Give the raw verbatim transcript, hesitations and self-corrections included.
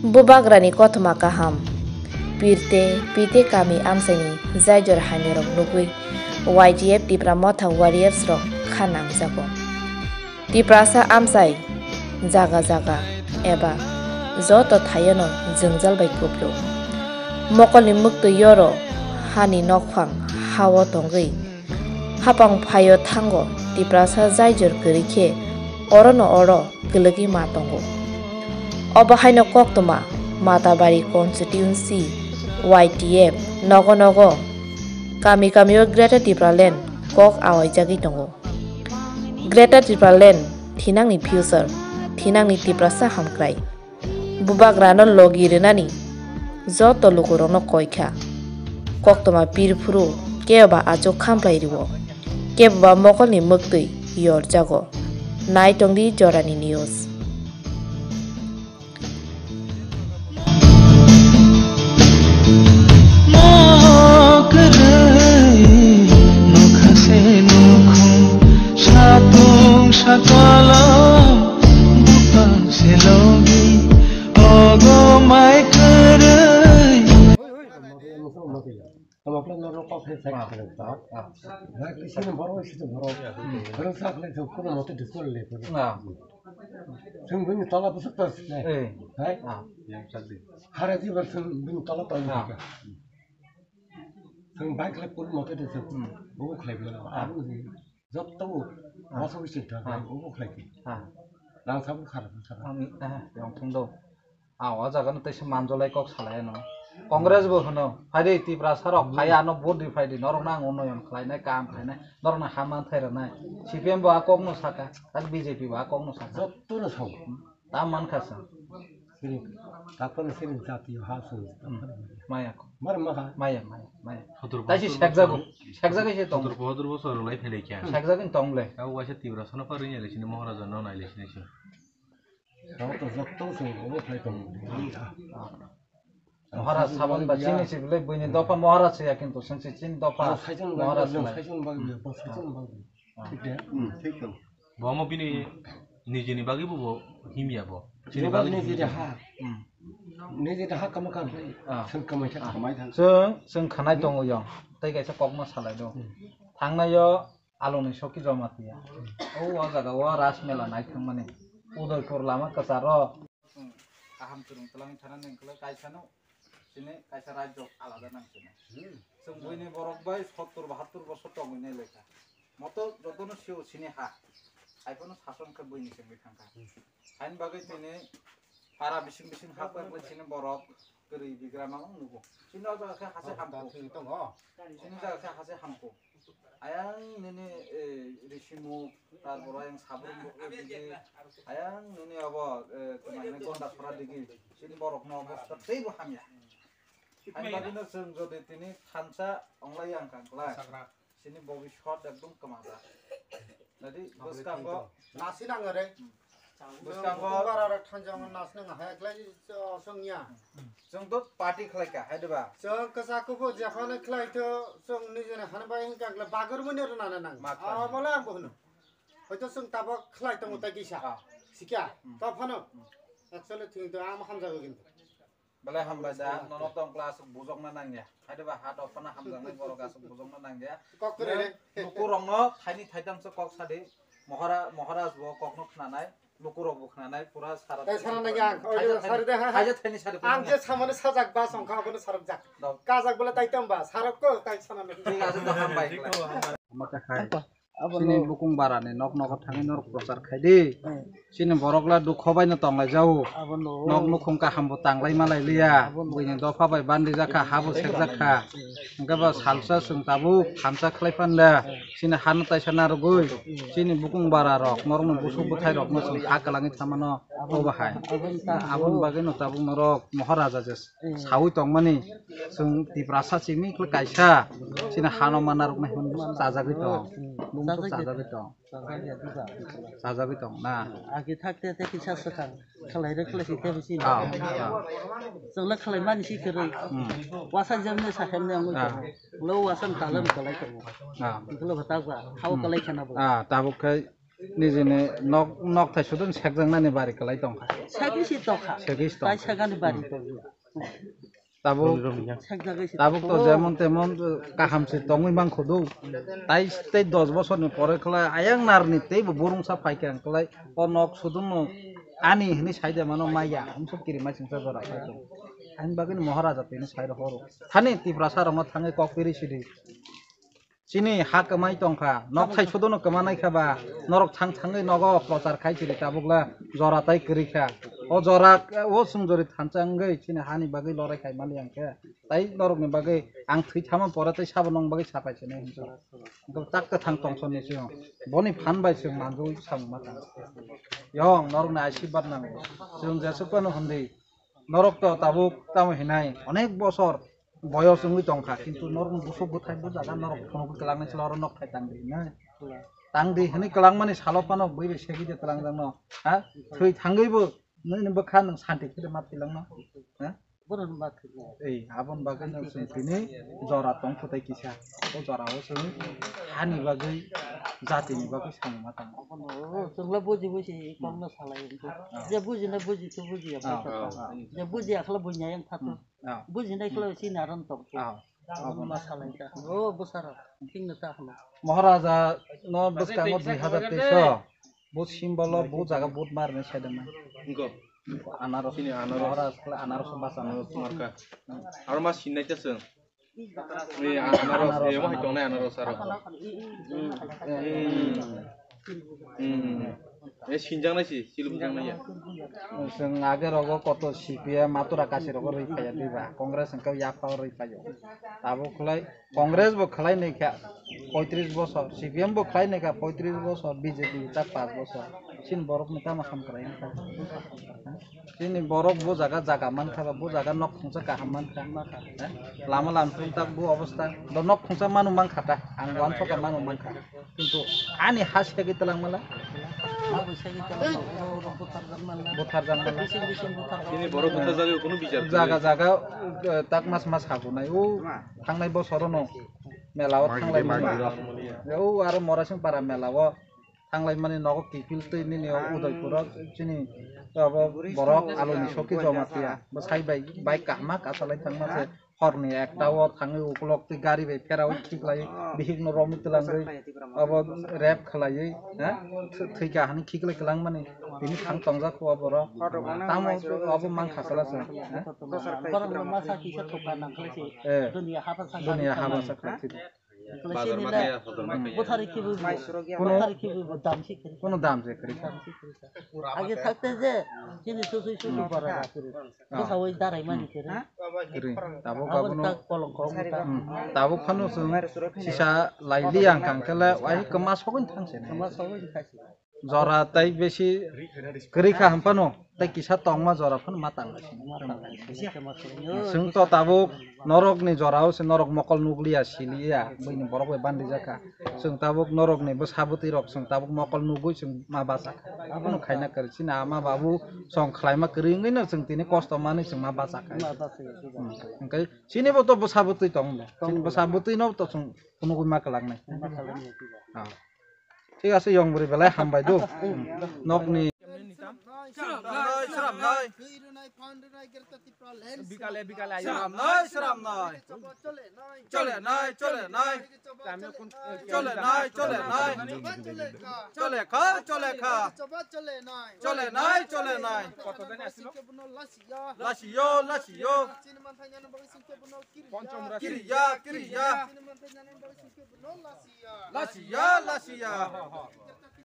Bubagrani kothoma kaham. Pirte, pite kami amchaini jaijor hainirok nugwi Y T F Tipra Motha warriors rok kha nangjago. Tiprasa amchai jaga jaga eba joto thaiono jwngjal bai kuplu. Mokolni mwktwi yoro hani nokphang hao tongwi hapang phaio thango Tiprasa jaijor kwrwi khe orono oro kwlwgwi ma tongo. Obo haino koktwma Matabari constituency Y T F nogo nogo kami kamio Greater Tipraland kok awaijagwi tongo. Greater Tipraland thinangni future, thinangni Tiprasa hamkrai. Bubagrano logi rwnani joto lukurokno koi kha. Koktwma pir phuru kebo ba achuk khamplai rwo, kebo ba mokolni mwktwi yorjago. Nai tongdi jorani news. Kwrwi nokha se nukhung, satung sakalo bupang se logi, ogo mai kwrwi. Tamo khe norok kok khe sai khe ta. Hai kisi ni borok, kisi ni borok. Borok sa khlai thok, kono mote dikor le. Chwng bini tola bwswk ta sinai. Eh. Hai? Ah, yang tadi. Hara di bar chwng bini tola tong Ah. Ka. Chwng bai khlai pur mote de chwng. Hmm. Bo khlai bela. Ah. Abu di. Jotto bo. Ah. Masa wisi ta. Ah. Bo khlai di. Ah. Nang sabu khara bu sara. Am, ah, yang thung do. Ah, o jaga no teisa manjolai kok salai ano. Congress bo hwno. Phai de Tiprasa rok, phai ano vote di phai di. Norok nang unnoyon khlainai, kam khlainai. Norok na ha manthai rwnai. C P M bo a kok no saka. Tak B J P bo a kok no saka. Jotto no sao. Ta mankha sa. Sini, takon sini jati ha sung. Hmm. Maya ko. Mar maha. Maya, maya, maya. Sotor Taisi bahatur sekjago. Bosor. Sekjago se tong. Sotor bahatur bosor lai phele kya. Sekjago tong le. Kau waisa Tiprasa no pari ni le sini Maharaja no nai le sini sini. Kau to jotto sung obo khlai tong. Maharaj saban ba chini si bile buini dopha Maharaj ya kintu sengsi chini dopha Maharaj lai. Saichung bagwi, bo saichung bagwi. Thik de? Hmm, thik tong. Bo omo bini nijini bagwi bo, bo himya bo. Chini bagwi nijini ha. Hmm. Nijini ha kama kan. Ah. Seng kamai tha. Kamai tha. Chwng, chwng khanai tongo yong. Tei kaisa kokma salai do. Hmm. Thangnaio aloni soki joma tiya. O, o jaga o Ras Mela nai thangmani. Udaipur lama kwcharo. Chwng kaham kwrwng twlangwi thana nang kwlai kaisa no chini kaisa rajyo alada nang chini. Hmm. Chwng buini borok bai sottor bahattor bosor tongwi nai lai kha. Moto jotono sio chini ha. Hai phano sason khe buini chengwi thang kha. Hmm. Haini bagwi chini para bising bising ha kwrwi chini borok kwrwi bigra ma wng nugo. Chini o jaga khe hase hamko. Chini jaga khe hase hamko. Ayang nini, eh, risimuk, tarpor ayang sabrum bo, eh, digi, ayang nini abo, eh, tuma hwnwi gonda sora digi, chini borokno obostha teibo hamya. Ani bagwino chwng jodi tini thansa onglai yang kang klai, chini bobiswt ekdom kwmajak. Jadi bwskango Nasi nang re. Bwskango Bubar aro thansa wng nas nang hai klai so songya. Chwng to party khlai kha, hai de ba? Chwng kwsa kuphur jephano khlai tho, chwng nijeni hwnba hinkha khlai bagurmani rwnana nang. Ma khlai. Abo le ang bo hwno. Hoito chwng tabok khlai tongo tai kisa. Ah. Sikya, Hmm. to phano. Hmm. Actually thwng to ang hamjago kintu. Belai hambai da, nono tong kla aswk bujokna nangya. Hai de ba ha dophano hamjaknai borok aswk bujokna nangya. Kok kwrwi re. Lukurokno thaini thaitham se kok sadi. Mohara-, Maharaj bo kokno khnanai. Lukurok bo khnanai pura sara. Tai sana nang yang, oi, Thaisa sari de, ha, ha. Thaisa thaini sari Ang phunuknai. Je samani sajak ba songkha abono sarok jak. Dok. Kajak bole tai tamba, sarok ko tai sana nang. Thik ase, dok, hambai. Mata khai. Apa? Abo Chini no. Bukung barani nok nogo thangwi norok prochar khai di. Hmm. Chini borok la dukho bai no tonglai jao. Abo no. Nok nukhung kaham bo tanglai malai liya. Abo no. Buini dopha bai bandi jakha, ha bo sek jakha. Hwnkhe bo salsa chwng tabuk thansa khlai phan da. Chini hano taisa narwgwi, chini bukung bara rok, norokni busuk bwthai rokno chwng ha kwlangwi thamano, obo hai. Aboni bagwino tabuk norok Maharaja je saui tongmani, chwng Tiprasa chini khlai kaisa, chini hano ma narwknai hwnwi chajagwi tong, bumsu chajagwi tong. Chajagwi tong na. Agi thak te te kisa swkang. Khlai re khlai si te bisi. Ah, ah. Chwng le khlai mani si kwrwi. Hmm. Wasa jemne sa hemne ang Ah. Lo wasa talam kalai ko. Ah. Lo bata ba. Hau Hmm. Kalai khana bo. Ah, tabuk khai Nijini nok, nok thai sudun sekjaknani bari kwlai tongkha. Segwi si tokha. Segwi si tongkha. Tai segani bari tongkha. Tabuk, Segjagai si tabuk to tokha. Jemon temon kaham se tongwi mankho do. Tai, tei dos bosorni pore kwlai ayang narni teibo burungsa phaikha ang kwlai. O nok sudunno ani hwnwi saide mano maya. Himsok kiri mai singsa jora phai tong. Ani bagwino Maharaja tini sai rohoro. Thani Tiprasa rokno thangwi kok piri sidi. Chini ha kwmai tongkha, nok thai sudunno kwmanai kha ba, norok thang thangwi nogo prochar khai chiri tabukla jora tai kwrwi kha. O jora, o chwng jori thansa wngwi chini hani bagwi lorai khai mani ang khe. Tai norokni bagwi ang thwi thama pore tei sabo nong bagwi sapai sini hinwi. Bo tak kwthang tongthor ni chwng. Boni phan bai chwng manjui samung ma tang. Yong norokni asirwad nango. Chwng jesuk phano hwnwi. Norok to tabuk tamo hinai onek bosor boyos wngwi tongkha, kintu norok busuk bwthai bo jaga norok phunugwi kwlangnai salo oro nok thai tangdi hinai. Tangdi hinwi kwlangmani salo phano bui bai segwi de kwlangjakno, ha? Thwi thangwi bo nini bwkha nwng santi khe ma thwilangno, ha? Borok ni bagwi. Ei, aboni bagwi no chwng tini jora tong phutai kisa. O jora o chwng hani bagwi, jatini bagwi samung ma tang. Abono chwngla buji buji kokno salai. Ah. Je bujina buji khe buji ya. Ah, ah, ah. Je buji akhla bunya yang thatu. Hmm. Ah. Bujinai khla si naran tong. Ah. Abono ma salai ta. O bwsara. Thingna ta khna. Maharaja no bwskango dui hazar teis o. Bo symbol o bo jaga vote marne sedemai. Ingo. Anaros. Sini anaros. Anaros, anaros basa. Anaros marka. Aro ma sinai ta sung. Ni anaros, anaros, ni mo hai tongnai anaros aro. Hmm. Hmm. Hmm. E sinjang nai si, silum jang nai ya. Sung age rogo koto C P M matura kasi rogo roi phaya diba. Congress engkau ya pa roi phayo. Abo khulai Congress bo khlai nai kha poitris bosor, C P M bo khlai nai kha poitris bosor, B J P tak panch bosor. Chini borok ni tamo ham khlai wngkha. Chini borok bo jaga jaga man kha ba, bo jaga nok khungsa kaham man kha. Lama lam thung tak bo obostha. Do nok khungsa manu man kha ta. Ang wan soka manu man kha. Kintu ani ha segwi twlang mala. Butharjak mala. Chini borok butharjak kunu bichar. Jaga jaga, eh, tak mas mas habu nai. O thangnai bosorono mela o thanglai mani. O aro Morasing para mela o thanglai mani nogo kipil twi nini o Udaipur o chini abo borok aloni soki joma tiya. Bo sai bai bike kahma kasalai thangma se. Horni ekta o thangwi ukulok twi gari bai pherawi khiklai bihik no romwi twlangwi abo rep khlaiwi, ha? Thwikha hani khiklai kwlangmani tini thang tongjak kho borok. Tamo abo mankha sala se, ha? Eh. Dunia haba sa khlai thidi. Bazar ma kaya, bazar ma kaya. Buthari khibi, buthari khibi dam si kiri. Kono dam se kiri. Dam si kiri. Age thakte je chini susui susu bara ra kiri. Bwsawui darai mani kiri. Kiri. Tabuk abono tak kolong kong ta. Hmm. Tabuk phano chwng sisa laili ang kang kele wai kwma sogwi thang se. Kwma sogwi thang se. Jora tai besi kwrwi kha hwnphano tai kisa tongma jora phano ma tang. Ma tang. Chwng to tabuk norok ni jora o se norok mokol nukliya siliya buini borok bai bandi jakha. Chwng tabuk norok ni bwsa bwtwi rok chwng tabuk mokol nugwi chwng ma bachakha. Abono khaina kwrwi chini ama babu chwng khlaima kwrwi wngwi no chwng tini kosto manwi chwng ma bachakha. Ma bachakha. Hmm. Hwnkhe chini bo to bwsa bwtwi tong de. Chini bwsa bwtwi no to chwng phunugwi ma kwlangnai. Ma kwlangnai. Ah. Thik ase, yong bwrwi belai hambai do. Nokni. Sramnai, sramnai. Twi rwnai, phan rwnai, Greater Tipraland. Bikale, bikale ayo. Sramnai, sramnai. Chole nai, chole nai. Chole nai, chole nai. Chole kha, chole kha. Chole nai, chole nai. Lasiyo, lasiyo. Kiriya, kiriya. Lasiya, lasiya.